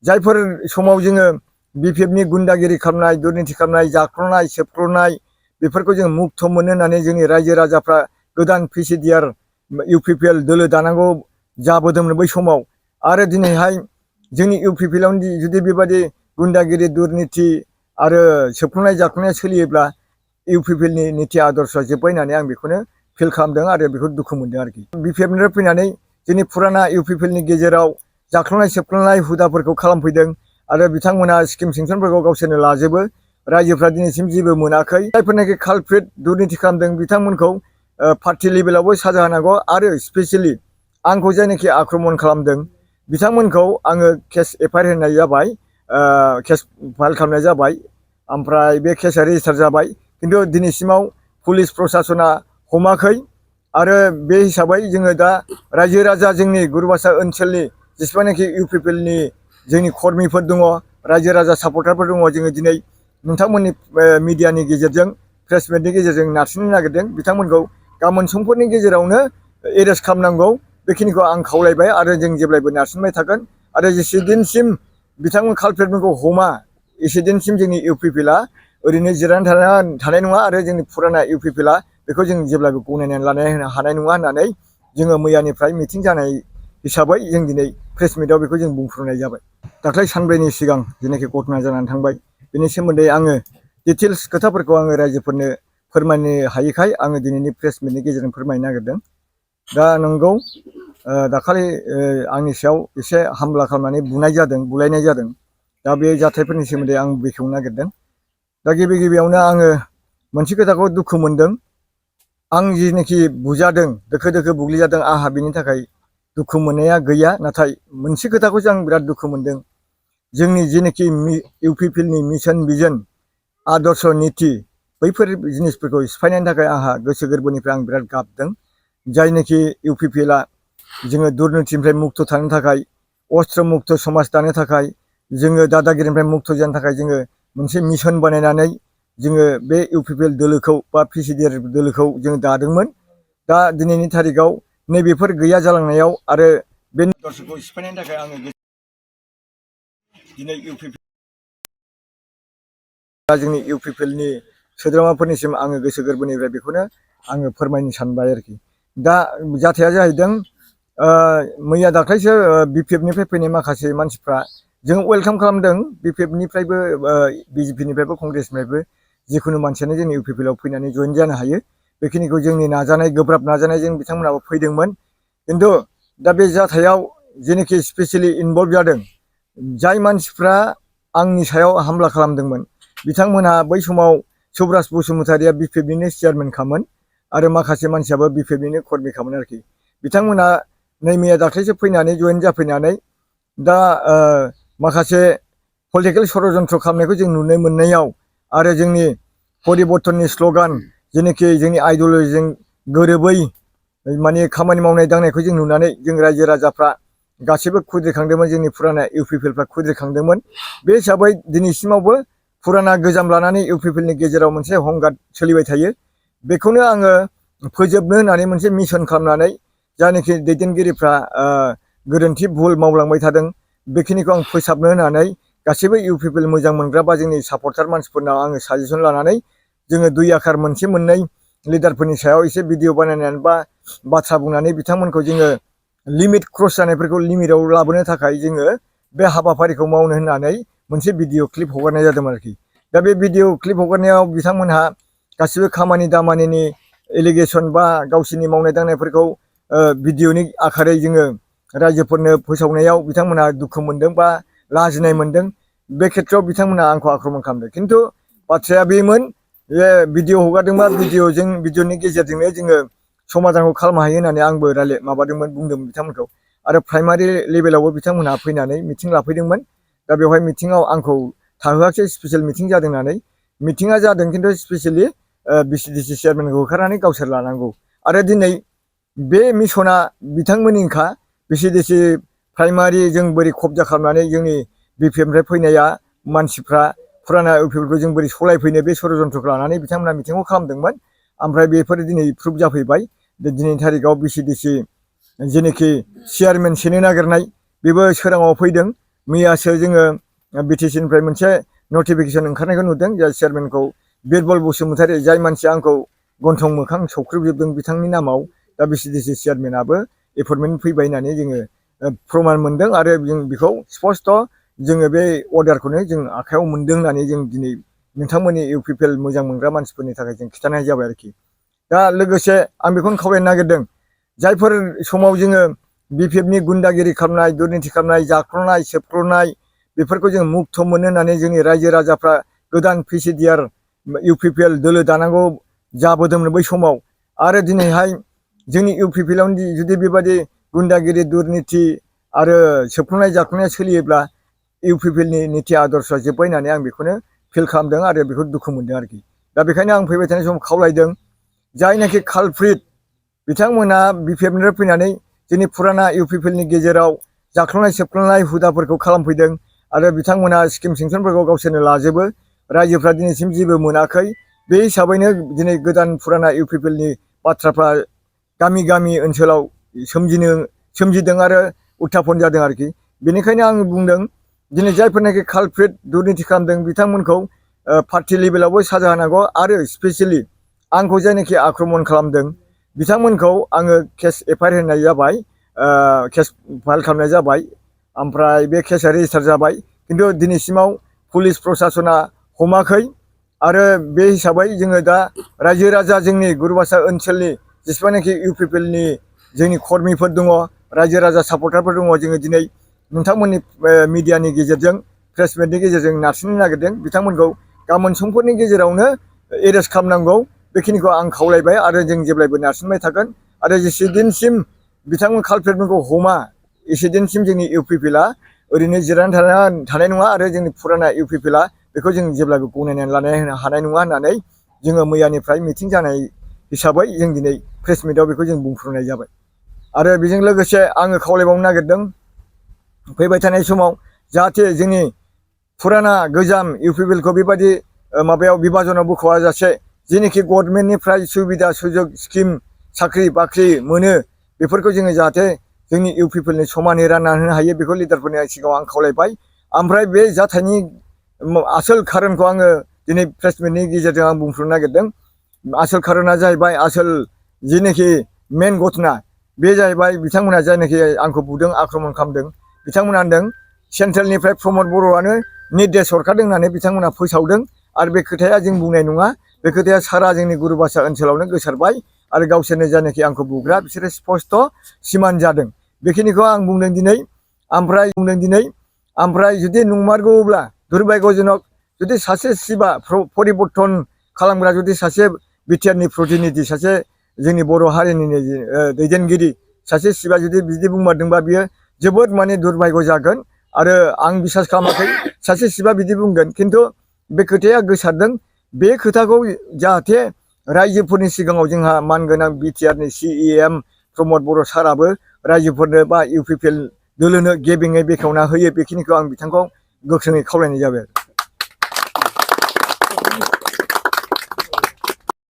जायफोर समाव जोङो बिपिएफनि गुन्दागिरि खालामनाय दुर्नीति खालामनाय जाख्ल'नाय सेबख्ल'नाय बेफोरखौ जों मुक्त मोनो होननानै जोंनि रायजो राजाफ्रा गोदान पिसिडिआर इउपिपिएल दोलो दानांगौ जाबोदोंमोन बै समाव आरो दिनैहाय जोंनि इउपिपिएलावनो जुदि बेबायदि गुन्दागिरि दुर्नीति आरो सेबख्ल'नाय जाख्ल'नाया सोलियोब्ला इउपिपिएलनि नीति आदर्शआ जोब्बाय होननानै आं बेखौनो फिल खालामदों आरो बेखौ दुखु मोनदों आरोखि बिपिएफनिफ्राय फैनानै जोंनि फुराना इउपिपिएलनि गेजेराव जाख्ल'नाय सेबख्ल'नाय हुदाफोरखौ खालामफैदों आरो बिथांमोना स्किम सेंसनफोरखौ गावसोरनो लाजोबो रायजोफ्रा दिनैसिम जेबो मोनाखै जायफोरनाखि कालप्रिट दुर्नीति खालामदों बिथांमोनखौ पार्टी लेभेलावबो साजा होनांगौ आरो स्पेसियेलि आंखौ जायनाखि आक्रमन खालामदों बिथांमोनखौ आङो केस एफआइआर होनाय जाबाय केस फाइल खालामनाय जाबाय ओमफ्राय बे केसआ रेजिस्टार जाबाय खिन्थु दिनैसिमाव पुलिस प्रसासना हमाखै आरो बे हिसाबै जोङो दा रायजो राजा जोंनि गुरुबासा ओनसोलनि जेसेबांनाखि इउपिपिएलनि जोंनि कर्मिफोर दङ रायजो राजा सापर्टारफोर दङ जोङो दिनै नोंथांमोननि मिडियानि गेजेरजों प्रेस मिटनि गेजेरजों नारसिननो नागिरदों बिथांमोनखौ गाबोन समफोरनि गेजेरावनो एरेस्ट खालामनांगौ बेखिनिखौ आं खावलायबाय आरो जों जेब्लायबो नारसिनबाय थागोन आरो जेसेदिनसिम बिथांमोन कालप्रिटफोरखौ हमा एसेदिनसिम जोंनि इउपिपिएलआ ओरैनो जिरायनानै थानाय नङा आरो जोंनि फुराना इउपिपिएलआ बेखौ जों जेब्लाबो गनायनानै लानो हानाय नङा होननानै जोङो मैयानिफ्राय मिटिं जानाय हिसाबै जों दिनै प्रेस मिटआव बेखौ जों बुंफ्रुनाय जाबाय दाख्लै सानब्रैनि सिगां जेनाखि घटना जानानै थांबाय बेनि सोमोन्दै आङो डिटेल्स खोथाफोरखौ आङो रायजोफोरनो फोरमायनो हायैखाय आङो दिनैनि प्रेस मिटनि गेजेरजों फोरमायनो नागिरदों दा नंगौ दाखालि आंनि सायाव एसे हामला खालामनानै बुलायनाय जादों दा बे जाथायफोरनि सोमोन्दै आं बेखेवनो नागिरदों दा गिबियावनो आङो मोनसे खोथाखौ दुखु मोनदों आं जिनाखि बुजादों दोखो दोखो बुग्लिजादों आंहा बेनि थाखाय दुखु मोननाया गैया नाथाय मोनसे खोथाखौसो आं बिराद दुखु मोनदों जोंनि जेनाखि इउपिपिएलनि मिशन भिजन आदर्श नीति बैफोर जिनिसफोरखौ सिफायनायनि थाखाय आंहा गोसो गोरबोनिफ्राय आं बिराद गाबदों जायनाखि इउपिपिएलआ जोङो दुर्नीतिनिफ्राय मुक्त थानो थाखाय अस्त्र मुक्त समाज दानो थाखाय जोङो दादागिरिनिफ्राय मुक्त जानो थाखाय जोङो मोनसे मिशन बानायनानै जोङो बे इउपिपिएल दोलोखौ बा पिसिडिआर दोलोखौ जों दादोंमोन दा दिनैनि थारिखआव नैबेफोर गैया जालांनायाव आरो बे आदर्शखौ सिफायनायनि थाखाय आङो दिनै जोंनि इउपिपिएलनि सोद्रोमाफोरनिसिम आङो गोसो गोरबोनिफ्राय बेखौनो आङो फोरमायनो सानबाय आरोखि दा जाथाया जाहैदों मैया दाख्लैसो बिपिएफनिफ्राय फैनाय माखासे मानसिफ्रा जों वेलकाम खालामदों बिपिएफनिफ्रायबो बिजेपिनिफ्रायबो कंग्रेसनिफ्रायबो जिखुनु मानसियानो जोंनि इउपिपिएलआव फैनानै जइन जानो हायो बेखिनिखौ जोंनि नाजानाय गोब्राब नाजानायजों बिथांमोनाबो फैदोंमोन खिन्थु दा बे जाथायाव जेनाखि स्पेसियेलि इनभल्भ जादों जाय मानसिफ्रा आंनि सायाव हामला खालामदोंमोन बिथांमोनहा बै समाव सुब्रास बसुमतारिया बिपिएफनिनो चेयारमेनखामोन आरो माखासे मानसियाबो बिपिएफनिनो कर्मिखामोन आरोखि बिथांमोनहा नै मैया दाख्लैसो फैनानै जइन जाफैनानै दा माखासे पलिटिकेल षड़यन्त्र खालामनायखौ जों नुनो मोननायाव आरो जोंनि परिबर्तननि स्ल'गान जेनाखि जोंनि आइडिय'लजिजों गोरोबै माने खामानि मावनाय दांनायखौ जों नुनानै जों रायजो राजाफ्रा गासैबो खुद्रिखांदोंमोन जोंनि फुराना इउपिपिएलफ्रा खुद्रिखांदोंमोन बे हिसाबै दिनैसिमावबो फुराना गोजाम लानानै इउपिपिएलनि गेजेराव मोनसे हंगाद सोलिबाय थायो बेखौनो आङो फोजोबनो होननानै मोनसे मिशन खालामनानै जायनाखि दैदेनगिरिफ्रा गोरोन्थि भुल मावलांबाय थादों बेखिनिखौ आं फोसाबनो होननानै गासैबो इउपिपिएल मोजां मोनग्रा बा जोंनि सापर्टार मानसिफोरनाव आङो साजेसन लानानै जोङो दुइ आखार मोनसे मोननै लिडारफोरनि सायाव एसे भिडिअ बानायनानै बा बाथ्रा बुंनानै बिथांमोनखौ जोङो लिमिट क्रस जानायफोरखौ लिमिटआव लाबोनो थाखाय जोङो बे हाबाफारिखौ मावनो होननानै मोनसे भिडिअ क्लिप हगारनाय जादोंमोन आरोखि दा बे भिडिअ क्लिप हगारनायाव बिथांमोनहा गासिबो खामानि दामानिनि एलिगेसन बा गावसोरनि मावनाय दांनायफोरखौ भिडिअनि आखारै जोङो रायजोफोरनो फोसावनायाव बिथांमोनहा दुखु मोनदों बा लाजिनाय मोनदों बे खेथ्रआव बिथांमोनहा आंखौ आक्रमन खालामदों खिन्थु बाथ्राया बेमोन जे भिडिअ हगारदोंबा भिडिअनि गेजेरजोंनो जोङो समाधानखौ खालामनो हायो होननानै आंबो बुंदोंमोन बिथांमोनखौ आरो प्राइमारि लेभेलावबो बिथांमोनहा फैनानै मिटिं लाफैदोंमोन दा बेवहाय मिटिङाव आंखौ थाहोआखै स्पेसियेल मिटिं जादों होननानै मिटिङा जादों खिन्थु स्पेसियेलि बिसिडिसि चेयारमेनखौ होखारनानै गावसोर लानांगौ आरो दिनै बे मिशना बिथांमोननिखा बिसिडिसि प्राइमारि जों बोरै कब्जा खालामनानै जोंनि बिपिएफनिफ्राय फैनाया मानसिफ्रा फुराना इउपिपिएलखौ जों बोरै सलायफैनो बे षड़यन्त्रखौ लानानै बिथांमोना मिटिंखौ खालामदोंमोन ओमफ्राय बेफोर दिनै प्रुफ जाफैबाय दिनैनि थारिखआव बिसिडिसि जेनाखि चेयारमेन सेनो नागिरनाय बेबो सोराङाव फैदों मैयासो जोङो बिटिसिनिफ्राय मोनसे नटिफिकेसन ओंखारनायखौ नुदों जाय चेयारमेनखौ बिरबल बसुमतारी जाय मानसिया आंखौ गन्थं मोखां सौख्रुबजोबदों बिथांनि नामाव दा बिसिडिसि चेयारमेनाबो एपइन्टमेन्ट फैबाय होननानै जोङो प्रमान मोनदों आरो जों बेखौ स्पस्ट' जोङो बे अर्डारखौनो जों आखायाव मोनदों होननानै जों दिनै नोंथांमोननि इउपिपिएल मोजां मोनग्रा मानसिफोरनि थाखाय जों खिन्थानाय जाबाय आरोखि। दा लोगोसे आं बेखौनो खावलायनो नागिरदों जायफोर समाव जोङो बिपिएफनि गुन्दागिरि खालामनाय दुर्निति खालामनाय जाख्ल'नाय सेबख्ल'नाय बेफोरखौ जों मुक्त मोनो होननानै जोंनि रायजो राजाफ्रा गोदान पिसिडिआर इउपिपिएल दोलो दानांगौ जाबोदोंमोन बै समाव आरो दिनैहाय जोंनि इउपिपिएलावनो जुदि बेबायदि गुन्दागिरि दुर्निति आरो सेबख्ल'नाय जाख्ल'नाया सोलियोब्ला इउपिपिएलनि निति आदर्शआ जोब्बाय होननानै आं बेखौनो फिल खालामदों आरो बेखौ दुखु मोनदों आरोखि। दा बेखायनो आं फैबाय थानाय समाव खावलायदों जायनाखि कालप्रिट बिथांमोना बिपिएफनिफ्राय फैनानै जोंनि फुराना इउपिपिएलनि गेजेराव जाख्ल'नाय सेबख्ल'नाय हुदाफोरखौ खालामफैदों आरो बिथांमोना स्किम सेंसनफोरखौ गावसोरनो लाजोबो रायजोफ्रा दिनैसिम जेबो मोनाखै बे हिसाबैनो दिनै गोदान फुराना इउपिपिएलनि बाथ्राफ्रा गामि गामि ओनसोलाव सोमजिदों आरो उत्थापन जादों आरोखि। बेनिखायनो आं बुंदों दिनै जायफोरनाखि कालप्रिट दुर्निति खालामदों बिथांमोनखौ पार्टि लेभेलावबो साजा होनांगौ आरो स्पेसियेलि आंखौ जायनाखि आक्रमन खालामदों बिथांमोनखौ आङो केस एफआइआर होनाय जाबाय केस फाइल खालामनाय जाबाय ओमफ्राय बे केसआ रेजिस्टार जाबाय खिन्थु दिनैसिमाव पुलिस प्रसासना हमाखै आरो बे हिसाबै जोङो दा रायजो राजा जोंनि गुरुबासा ओनसोलनि जेसेबांनाखि इउपिपिएलनि जोंनि कर्मिफोर दङ रायजो राजा सापर्टारफोर दङ जोङो दिनै नोंथांमोननि मिडियानि गेजेरजों प्रेसमिटनि गेजेरजों नारसिननो नागिरदों बिथांमोनखौ गाबोन समफोरनि गेजेरावनो एरेस्ट खालामनांगौ बेखिनिखौ आं खावलायबाय आरो जों जेब्लायबो नारसिनबाय थागोन आरो जेसेदिनसिम बिथांमोन कालप्रिटफोरखौ हमा एसेदिनसिम जोंनि इउपिपिएलआ ओरैनो जिरायनानै थानाय नङा आरो जोंनि फुराना इउपिपिएलआ बेखौ जों जेब्लाबो गनायनानै लानो हानाय नङा होननानै जोङो मैयानिफ्राय मिटिं जानाय हिसाबै जों दिनै प्रेस मिटआव बेखौ जों बुंफ्रुनाय जाबाय। आरो बेजों लोगोसे आङो खावलायबावनो नागिरदों फैबाय थानाय समाव जाहाथे जोंनि फुराना गोजाम इउपिपिएलखौ बेबायदि माबायाव बिभाजनाव बोख'वा जासे जेनोखि गभर्नमेन्टनिफ्राय सुबिदा सुजुग स्किम साख्रि बाख्रि मोनो बेफोरखौ जोङो जाहाथे जोंनि इउपिपिएलनि समानै रानना होनो हायो बेखौ लिडारफोरनि सिगाङाव आं खावलायबाय। ओमफ्राय बे जाथायनि आसोल खारनखौ आङो दिनै प्रेस मिटनि गेजेरजों आं बुंफ्रुनो नागिरदों। आसोल खारना जाहैबाय आसोल जेनोखि मेन घटना बे जाहैबाय बिथांमोनहा जायनाखि आंखौ बुदों आक्रमन खालामदों बिथांमोनहा होनदों सेन्ट्रेलनिफ्राय प्रमद बर'आनो निर्देश हरखादों होननानै बिथांमोनहा फोसावदों आरो बे खोथाया जों बुंनाय नङा बे खोथाया सारा जोंनि गुरुबासा ओनसोलावनो गोसारबाय आरो गावसोरनो जायनाखि आंखौ बुग्रा बिसोरो स्पस्ट' सिमान जादों बेखिनिखौ आं बुंदों दिनै। ओमफ्राय जुदि नंमारगौब्ला दुर्भाग्यजनक जुदि सासे शिबा परिबर्तन खालामग्रा जुदि सासे बिटिआरनि प्रतिनिधि सासे जोंनि बर' हारिनिनो दैदेनगिरि सासे शिबा जुदि बिदि बुंमारदोंबा बियो जोबोद माने दुर्भाग्य जागोन आरो आं बिसास खालामाखै सासे शिबा बिदि बुंगोन खिन्थु बे खोथाया गोसारदों बे खोथाखौ जाहाथे रायजोफोरनि सिगाङाव जोंहा मानगोनां बिटिआरनि सिएम प्रमद बर' साराबो रायजोफोरनो बा इउपिपिएल दोलोनो गेबेङै बेखेवना होयो बेखिनिखौ आं बिथांखौ गोख्रोङै खावलायनाय जाबाय।